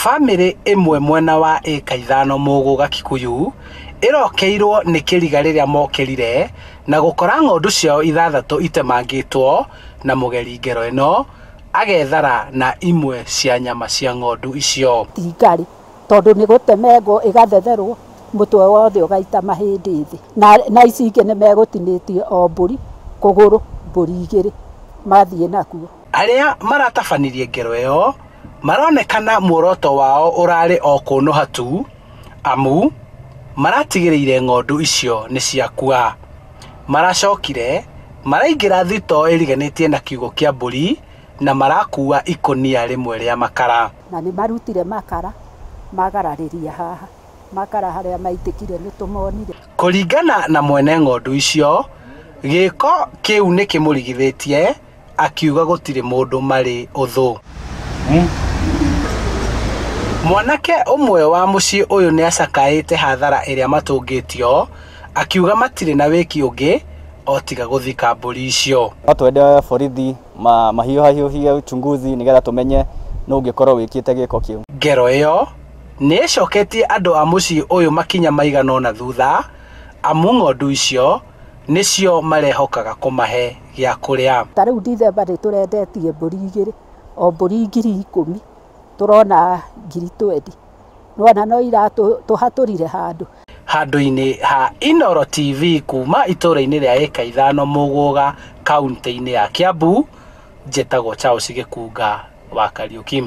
Bamĩrĩ ĩmwe mwena wa ĩka 5 Mũgũga Kikuyu ĩrokeirwo nĩ kĩriga rĩrĩa mokĩrire na gũkora ng'ondu ciao 6 itemangĩtwo na mũgeri ngero ĩno agethara na imwe cia nyama cia ng'ondu icio. Ti ngarĩ tondũ nĩ gũtemengwo ĩgathetherwo mũtwe wothe ũgaita mahĩndĩ thĩ na ici ingĩ nĩ megũtinĩtie o mbũri kũgũrũ mbũri 2 mathiĩ nakuo. Arĩa maratabanirie ngero ĩyo maronekana muoroto wao ũrarĩ o kũnũha tu amu maratigĩrĩire ng'ondu icio nĩ ciakua. Maracokire maraingĩra thitoo ĩriganĩtie na kiugũ kĩa mbũri na marakua ikũnia rĩmwe rĩa makara. Na nĩ marutire makara magararĩria haha makara harĩa maitĩkire nĩ tũmonire. Kũringana na mwene ng'ondu icio, gĩko kĩu nĩ kĩmũrigithĩtie akiuga gũtirĩ mũndũ marĩ ũthũ. Mwanake ũmwe wa mũciĩ ũyũ nĩ acakaĩte hathara ĩrĩa matũngĩtio akiuga matirĩ na wĩki ũngĩ o tiga gũthika mbũri icio. No twende borithi mahiũhahiũhie uchunguzi nĩgetha tũmenye nũ ũngĩkorwo wĩkĩte gĩko kĩu. Ngero ĩyo nĩ ĩcoketie andũ a mũciĩ ũyũ makinya maigana ũna thutha amu ng'ondu icio nĩcio marehokaga kũmahe gĩa kũrĩa. Ta rĩu Dithemba nĩ tũrendetie mbũri 2 o mbũri 10,000 tũrona 20,000 nĩwona no iratũhatũrire handũ. Handũ-inĩ ha Inooro TV kuma itũũra-inĩ rĩa ĩka 5 Mũgũga kaunti-inĩ ya Kiambu, njĩtagwo Charles Gĩkunga wa Kariuki.